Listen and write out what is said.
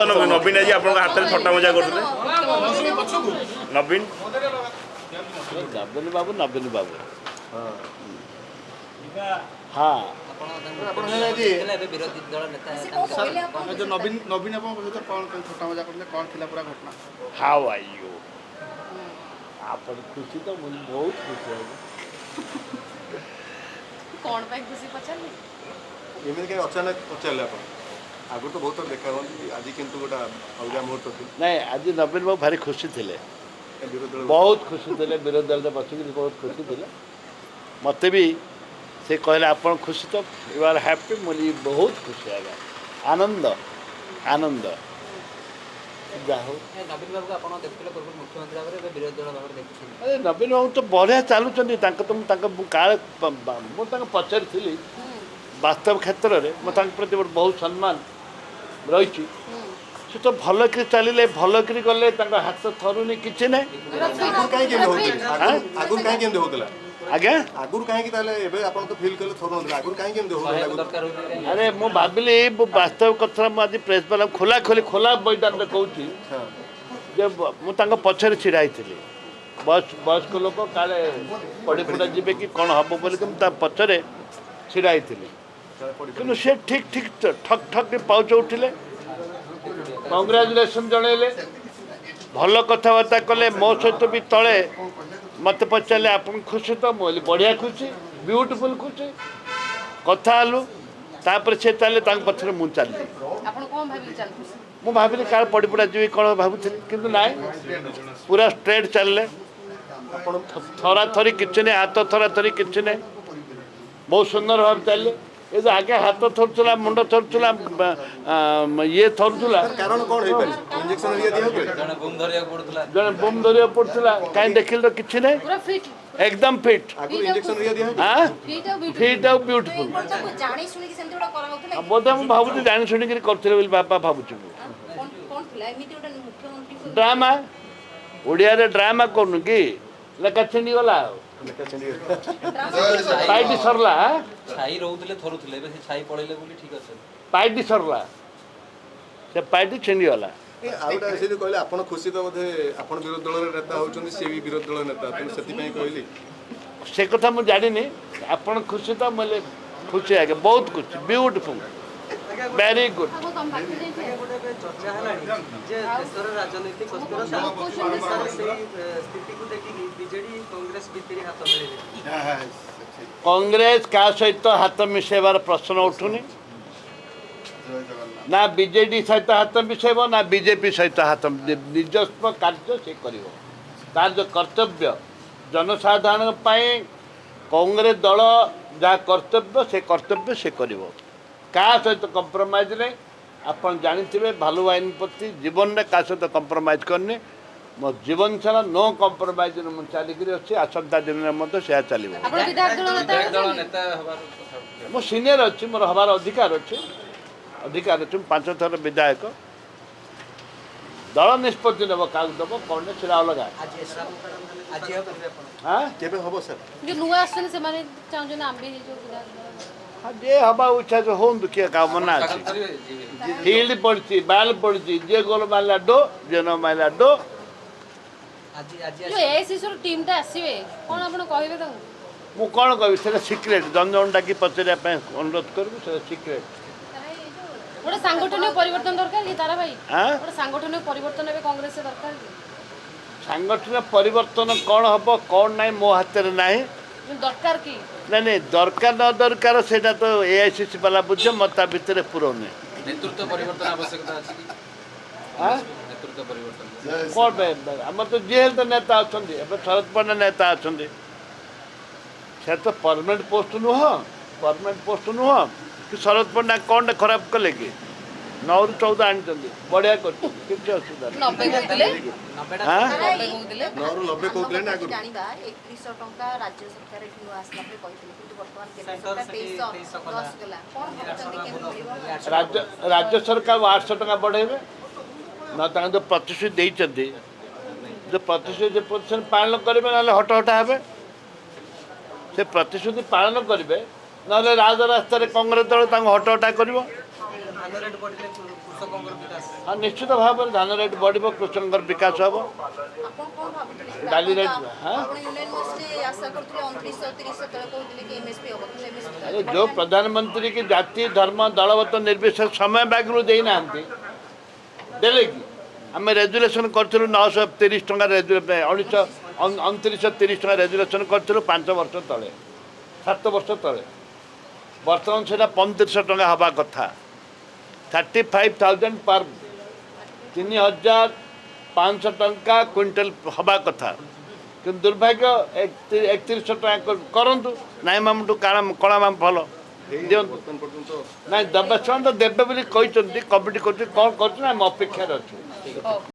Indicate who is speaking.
Speaker 1: ନବୀନ ଆଜି ଆପଣଙ୍କ ହାତରେ ଥଟ୍ଟା ମଜା କରୁଥିଲେ। ନବୀନ
Speaker 2: ନବୀନ ବାବୁ, ନବୀନ ବାବୁ, ହଁ।
Speaker 3: ଆପଣ ଆଜି
Speaker 4: ଏବେ ବିରୋଧୀ ଦଳ ନେତା।
Speaker 3: ଯୋଉ ନବୀନ ନବୀନ ଆପଣଙ୍କ ସହିତ କ'ଣ ଥଟ୍ଟା ମଜା କରୁଥିଲେ, କ'ଣ ଥିଲା ପୁରା ଘଟଣା?
Speaker 2: How are you? ଆପଣ ଖୁସି ତ? ମୁଁ ବହୁତ ଖୁସି ଆଜ୍ଞା।
Speaker 5: କ'ଣ ପାଇଁ ଖୁସି ପଚାରିଲେ?
Speaker 6: ଏମିତି କାହିଁ ଅଚାନକ ପଚାରିଲେ ଆପଣ? ଆଗରୁ ତ ବହୁତ ଥର ଦେଖା ହୁଅନ୍ତି, ଆଜି କିନ୍ତୁ ଗୋଟେ ଅଲଗା ମୁହୂର୍ତ୍ତ ଥିଲା।
Speaker 2: ନାଇଁ, ଆଜି ନବୀନ ବାବୁ ଭାରି ଖୁସି ଥିଲେ।
Speaker 6: ବିରୋଧୀ ଦଳ
Speaker 2: ବହୁତ ଖୁସି ଥିଲେ। ବିରୋଧୀ ଦଳରେ ବସିକିରି ବହୁତ ଖୁସି ଥିଲେ। ମୋତେ ବି ସେ କହିଲେ, "ଆପଣ ଖୁସି ତ? You are happy?" ମୁଁ କହିଲି, "ବହୁତ ଖୁସି ଆଜ୍ଞା, ଆନନ୍ଦ ଆନନ୍ଦ।" ଯାହା ହଉ।
Speaker 4: ନବୀନ ବାବୁକୁ ଆପଣ ଦେଖୁଥିଲେ ପୂର୍ବରୁ ମୁଖ୍ୟମନ୍ତ୍ରୀ ଭାବରେ, ଏବେ ବିରୋଧୀ ଦଳ ଭାବରେ ଦେଖୁଛନ୍ତି।
Speaker 2: ଆରେ, ନବୀନ ବାବୁ ତ ବଢ଼ିଆ ଚାଲୁଛନ୍ତି। ତାଙ୍କ ତ ମୁଁ ତାଙ୍କ ମୁଁ କାଳେ ମୁଁ ତାଙ୍କୁ ପଚାରିଥିଲି। ବାସ୍ତବ କ୍ଷେତ୍ରରେ ମୁଁ ତାଙ୍କ ପ୍ରତି ମୋର ବହୁତ ସମ୍ମାନ ରହିଛି। ସେ ତ ଭଲ କରି ଚାଲିଲେ, ଭଲ କରି ଗଲେ, ତାଙ୍କ ହାତ ଥରୁନି, କିଛି ନାହିଁ।
Speaker 6: ଆଗରୁ କାହିଁକି ଏମିତି ହଉଥିଲା? ଆଗରୁ କାହିଁକି ଏମିତି ହଉଥିଲା?
Speaker 2: ଆଜ୍ଞା?
Speaker 6: ଆଗରୁ କାହିଁକି ତାହେଲେ? ଏବେ ଆପଣ ତ ଫିଲ୍ କଲେ ଥରୁନଥିଲା, ଆଗରୁ କାହିଁକି ଏମିତି ହଉଥିଲା?
Speaker 4: ସହାୟକ ଦରକାର ହଉଛି କାହିଁକି?
Speaker 2: ଆରେ, ମୁଁ ଭାବିଲି, ମୁଁ ବାସ୍ତବ କଥା ମୁଁ ଆଜି ପ୍ରେସ୍ ବାଲା ଖୋଲା ଖୋଲି ଖୋଲା ମଇଦାନରେ କହୁଛି ଯେ ମୁଁ ତାଙ୍କ ପଛରେ ଛିଡ଼ା ହେଇଥିଲି। ବୟସ୍କ ଲୋକ, କାଳେ ପଡ଼ି ପୁଡ଼ା ଯିବେ କି କ'ଣ ହେବ ବୋଲିକି ମୁଁ ତା ପଛରେ ଛିଡ଼ା ହେଇଥିଲି। କିନ୍ତୁ ସେ ଠିକ୍ ଠିକ୍ ଠକ୍ ଠକ୍ ପାଉଚ ଉଠିଲେ, କଂଗ୍ରାଚୁଲେସନ୍ ଜଣେଇଲେ, ଭଲ କଥାବାର୍ତ୍ତା କଲେ ମୋ ସହିତ ବି। ତଳେ ମୋତେ ପଚାରିଲେ, "ଆପଣ ଖୁସି ତ?" ମୁଁ କହିଲି, "ବଢ଼ିଆ ଖୁସି, ବ୍ୟୁଟିଫୁଲ୍ ଖୁସି।" କଥା ହେଲୁ। ତାପରେ ସେ ଚାଲିଲେ, ତାଙ୍କ ପଛରେ ମୁଁ ଚାଲିଲି।
Speaker 5: ଆପଣ କ'ଣ ଭାବିକି ଚାଲୁଥିଲେ?
Speaker 2: ମୁଁ ଭାବିଲି କାଳେ ପଡ଼ି ପୁଡ଼ା ଯିବି କ'ଣ ଭାବୁଥିଲି, କିନ୍ତୁ ନାଇଁ, ପୁରା ଷ୍ଟ୍ରେଟ୍ ଚାଲିଲେ। ଥରାଥରି କିଛି ନାହିଁ, ହାତ ଥରାଥରି କିଛି ନାହିଁ, ବହୁତ ସୁନ୍ଦର ଭାବେ ଚାଲିଲେ। ଏ ଯେଉଁ ଆଗେ ହାତ ଥରୁଥିଲା, ମୁଣ୍ଡ ଥରୁଥିଲା, ଇଏ ଥରୁଥିଲା।
Speaker 6: କାରଣ କ'ଣ ହେଇପାରେ? ଇଞ୍ଜେକ୍ସନ ହେରିକା ଦିଆ ହଉଥିଲା?
Speaker 4: ଜଣେ ବୁମ୍ ଧରିବାକୁ ପଡୁଥିଲା।
Speaker 2: ଜଣେ ବୁମ୍ ଧରିବାକୁ ପଡ଼ୁଥିଲା। କାହିଁ ଦେଖିଲେ ତ କିଛି ନାହିଁ।
Speaker 5: ପୁରା ଫିଟ୍।
Speaker 2: ଏକଦମ ଫିଟ୍।
Speaker 6: ଆଗରୁ ଇଞ୍ଜେକ୍ସନ ହେରିକା ଦିଆ ହଉଥିଲା?
Speaker 2: ହାଁ।
Speaker 5: ଫିଟ୍ ଆଉ ବ୍ୟୁଟିଫୁଲ୍।
Speaker 2: ଫିଟ୍ ଆଉ ବ୍ୟୁଟିଫୁଲ୍।
Speaker 7: ତାକୁ ଜାଣି ଶୁଣିକି ସେମିତି ଗୋଟେ କରାହଉଥିଲା କି?
Speaker 2: ବୋଧେ ମୁଁ ଭାବୁଛି ଜାଣି ଶୁଣିକିରି କରୁଥିଲେ ବୋଲି ବାପା ଭାବୁଛି ମୁଁ।
Speaker 7: କ'ଣ କ'ଣ ଥିଲା ଏମିତି ଗୋଟେ ମୁଖ୍ୟମନ୍ତ୍ରୀଙ୍କୁ?
Speaker 2: ଡ୍ରାମା, ଓଡ଼ିଆରେ ଡ୍ରାମା କରୁନୁ କି? ଲେଖା ଛିଣ୍ଡିଗଲା ଆଉ।
Speaker 6: ଲେଖା ଛିଣ୍ଡିଗଲା।
Speaker 2: ପାଇଟି ସରିଲା, ଆଁ?
Speaker 4: ଛାଇ ରହୁଥିଲେ, ଥରୁଥିଲେ, ଏବେ ସେ ଛାଇ ପଳେଇଲେ ବୋଲି ଠିକ ଅଛନ୍ତି।
Speaker 2: ପାଇଟି ସରିଲା, ସେ ପାଇଟି ଛିଣ୍ଡିଗଲା।
Speaker 6: ଏ ଆଉ ଗୋଟେ, ସେ ଯୋଉ କହିଲେ ଆପଣ ଖୁସି ତ, ବୋଧେ ଆପଣ ବିରୋଧୀ ଦଳର ନେତା ହଉଛନ୍ତି, ସିଏ ବି ବିରୋଧୀ ଦଳର ନେତା, ତେଣୁ ସେଥିପାଇଁ କହିଲି।
Speaker 2: ସେ କଥା ମୁଁ ଜାଣିନି। ଆପଣ ଖୁସି ତ? ମୁଁ କହିଲି, ଖୁସି ଆଜ୍ଞା, ବହୁତ ଖୁସି, ବ୍ୟୁଟିଫୁଲ୍, ଭେରି ଗୁଡ୍।
Speaker 5: ଆଉ ତମ ପାଖରେ ଯାଇଥିଲେ?
Speaker 8: ଗୋଟେ ଏବେ ଚର୍ଚ୍ଚା ହେଲାଣି ଯେ ଦେଶର ରାଜନୈତିକ ଅସ୍ଥିରତା, ଦେଶର ସେଇ ସ୍ଥିତିକୁ ଦେଖିକି ବିଜେଡି କଂଗ୍ରେସ ଭିତରେ ହାତ ମିଳିଲେ।
Speaker 2: କଂଗ୍ରେସ କାହା ସହିତ ହାତ ମିଶାଇବାର ପ୍ରଶ୍ନ ଉଠୁନି। ନା ବିଜେଡି ସହିତ ହାତ ମିଶାଇବ, ନା ବିଜେପି ସହିତ ହାତ। ନିଜସ୍ୱ କାର୍ଯ୍ୟ ସେ କରିବ, ତାର ଯେଉଁ କର୍ତ୍ତବ୍ୟ ଜନସାଧାରଣଙ୍କ ପାଇଁ, କଂଗ୍ରେସ ଦଳ ଯାହା କର୍ତ୍ତବ୍ୟ, ସେ କର୍ତ୍ତବ୍ୟ ସେ କରିବ। କାହା ସହିତ କମ୍ପ୍ରମାଇଜ୍ ନାହିଁ। ଆପଣ ଜାଣିଥିବେ, ଭାଲୁ ବାହିନୀପତି ଜୀବନରେ କାହା ସହିତ କମ୍ପ୍ରମାଇଜ୍ କରିନି। ମୋ ଜୀବନ ସାରା ନୋ କମ୍ପ୍ରମାଇଜ୍ରେ ମୁଁ ଚାଲିକିରି ଅଛି। ଆସନ୍ତା ଦିନରେ ମଧ୍ୟ ସେୟା ଚାଲିବ।
Speaker 5: ଆପଣ ବିଧାୟକ ଦଳ ନେତା
Speaker 4: ବିଧାୟକ ଦଳ
Speaker 5: ହେଉଛନ୍ତି?
Speaker 4: ନେତା ହେବାର କଥା ଉଠିଲା।
Speaker 2: ମୁଁ ସିନିୟର ଅଛି, ମୋର ହେବାର ଅଧିକାର ଅଛି, ଅଧିକାର ଅଛି। ମୁଁ ପାଞ୍ଚ ଥର ବିଧାୟକ। ଦଳ ନିଷ୍ପତ୍ତି ନେବ କାହାକୁ ଦେବ କ'ଣ ନାହିଁ, ସେଟା ଅଲଗା।
Speaker 8: ଆଜି ଆଜି ହେବ ଆପଣ?
Speaker 2: ହାଁ।
Speaker 6: କେବେ ହବ ସାର୍?
Speaker 5: ଯୋଉ ନୂଆ ଆସୁଛନ୍ତି, ସେମାନେ ଚାହୁଁଛନ୍ତି ଆମେ ହେଇଯାଉ ବିଧାୟକ ଦଳ।
Speaker 2: ହଁ, ଯିଏ ହେବାକୁ ଇଚ୍ଛା ଅଛି ହୁଅନ୍ତୁ। କିଏ କାହା ମନା ଅଛି?
Speaker 4: ସ୍ୱାଗତ କରିବେ ଯିବେ?
Speaker 2: ଫିଲ୍ଡ ପଡ଼ିଛି, ବାଲ୍ ପଡ଼ିଛି, ଯିଏ ଗୋଲ ମାରିଲା do, ଯିଏ ନ ମାରିଲା do.
Speaker 8: ଆଜି ଆଜି
Speaker 5: ଯୋଉ ଏଆଇସିସି ର ଟିମ୍ଟା ଆସିବେ, କ'ଣ ଆପଣ କହିବେ ତାଙ୍କୁ?
Speaker 2: ମୁଁ କ'ଣ କହିବି? ସେଟା ସିକ୍ରେଟ୍। ଜଣ ଜଣ ଡାକି ପଚାରିବା ପାଇଁ ଅନୁରୋଧ କରିବୁ। ସେଟା ସିକ୍ରେଟ୍।
Speaker 5: ଗୋଟେ ସାଙ୍ଗଠନିକ ପରିବର୍ତ୍ତନ ଦରକାର କି ତାରା ଭାଇ?
Speaker 2: ଆଁ?
Speaker 5: ଗୋଟେ ସାଙ୍ଗଠନିକ ପରିବର୍ତ୍ତନ ଏବେ କଂଗ୍ରେସରେ ଦରକାର କି?
Speaker 2: ସାଙ୍ଗଠନ ପରିବର୍ତ୍ତନ କ'ଣ ହେବ କ'ଣ ନାହିଁ, ମୋ ହାତରେ ନାହିଁ।
Speaker 5: କିନ୍ତୁ ଦରକାର କି?
Speaker 2: ନାଇଁ ନାଇଁ, ଦରକାର ନ ଦରକାର ସେଇଟା ତ ଏଆଇସିସି ବାଲା ବୁଝେ, ମୋତେ ତା ଭିତରେ ପୁରଉନି।
Speaker 4: ନେତୃତ୍ୱ ପରିବର୍ତ୍ତନ ଆବଶ୍ୟକତା ଅଛି କି?
Speaker 2: ଆଁ?
Speaker 4: ନେତୃତ୍ୱ ପରିବର୍ତ୍ତନ।
Speaker 2: କ'ଣ ପାଇଁ? ଆମର ତ ଯିଏ ହେଲେ ତ ନେତା ଅଛନ୍ତି। ଏବେ ଶରଦ ପଣ୍ଡା ନେତା ଅଛନ୍ତି। ସେ ତ ପରମାନେଣ୍ଟ ପୋଷ୍ଟ ନୁହଁ, ପରମାନେଣ୍ଟ ପୋଷ୍ଟ ନୁହଁ କି। ଶରଦ ପଣ୍ଡା କ'ଣଟା ଖରାପ କଲେ କି? 9ରୁ 14 ଆଣିଛନ୍ତି, ବଢ଼ିଆ କରିଛନ୍ତି, କିଛି ଅସୁବିଧା ନାହିଁ।
Speaker 5: 90 କହୁଥିଲେ।
Speaker 8: 90ଟା।
Speaker 2: ହାଁ।
Speaker 5: 90 କହୁଥିଲେ।
Speaker 6: 9ରୁ 90 କହୁଥିଲେ ନା ଆଗରୁ?
Speaker 7: ଜାଣିବା, 3100 ଟଙ୍କା ରାଜ୍ୟ ସରକାର ଏଠି ନୂଆ ଆସିଲା ପରେ କହିଥିଲେ, କିନ୍ତୁ ବର୍ତ୍ତମାନ କେନ୍ଦ୍ର
Speaker 8: ସେଣ୍ଟର
Speaker 7: ସରକାର
Speaker 8: ସେଠି
Speaker 7: 2310
Speaker 8: 2300 କଲା।
Speaker 7: କଲା। କ'ଣ ଭାବୁଛନ୍ତି, କେବେ ମିଳିବ?
Speaker 2: ରାଜ୍ୟ ରାଜ୍ୟ ସରକାର 800 ଟଙ୍କା ବଢ଼େଇବେ ନା। ତାଙ୍କ ଯେଉଁ ପ୍ରତିଶ୍ରୁତି ଦେଇଛନ୍ତି, ଯେଉଁ ପ୍ରତିଶ୍ରୁତି ପ୍ରତିଶ୍ରୁତି ପାଳନ କରିବେ, ନହେଲେ ହଟହଟା ହେବେ। ସେ ପ୍ରତିଶ୍ରୁତି ପାଳନ କରିବେ, ନହେଲେ ରାଜରାସ୍ତାରେ କଂଗ୍ରେସ ଦଳ ତାଙ୍କୁ ହଟହଟା କରିବ।
Speaker 8: ଧାନ ରେଟ୍ ବଢ଼ିଲେ କୃଷକ କୃଷକଙ୍କର ବିକାଶ।
Speaker 2: ହଁ, ନିଶ୍ଚିତ ଭାବରେ ଧାନ ରେଟ୍ ବଢ଼ିବ, କୃଷକଙ୍କର ବିକାଶ ହେବ।
Speaker 7: ଆପଣ କ'ଣ ଭାବୁଥିଲେ କି
Speaker 2: ଡାଲି
Speaker 7: ଆପଣ
Speaker 2: ରେଟ୍, ହଁ?
Speaker 7: ଆପଣ ୟୁନିୟନ ବଜେଟ୍ ଆଶା କରୁଥିଲେ 2930, ସେତେବେଳେ କହୁଥିଲେ କି ଏମଏସପି ହବ, କିନ୍ତୁ ଏମଏସପି
Speaker 2: ଆରେ, ଯେଉଁ ପ୍ରଧାନମନ୍ତ୍ରୀ କି ଜାତି, ଧର୍ମ, ଦଳମତ ନିର୍ବିଶେଷ ସମୟ ବ୍ୟାଗରୁ ଦେଇନାହାନ୍ତି, ଦେଲେ କି? ଆମେ ରେଜୁଲେସନ୍ କରିଥିଲୁ 930 ଟଙ୍କା, 2930 ଟଙ୍କା ରେଜୁଲେସନ୍ କରିଥିଲୁ 5 ବର୍ଷ ତଳେ, 7 ବର୍ଷ ତଳେ। ବର୍ତ୍ତମାନ ସେଇଟା 3500 ଟଙ୍କା ହେବା କଥା, 35,000 ପର୍, 3500 ଟଙ୍କା କୁଇଣ୍ଟାଲ ହେବା କଥା। କିନ୍ତୁ ଦୁର୍ଭାଗ୍ୟ, 3100 ଟଙ୍କା କରନ୍ତୁ। ନାଇଁ ମାମୁଁଠୁ କାଣା କଳା ମାମୁଁ ଭଲ ଦିଅନ୍ତୁ।
Speaker 6: ବର୍ତ୍ତମାନ ପର୍ଯ୍ୟନ୍ତ
Speaker 2: ନାଇଁ, ଦେବେ, ସେମାନେ ତ ଦେବେ ବୋଲି କହିଛନ୍ତି। କମିଟି କରୁଛି, କ'ଣ କରୁଛି ନା, ଆମେ ଅପେକ୍ଷାରେ ଅଛୁ।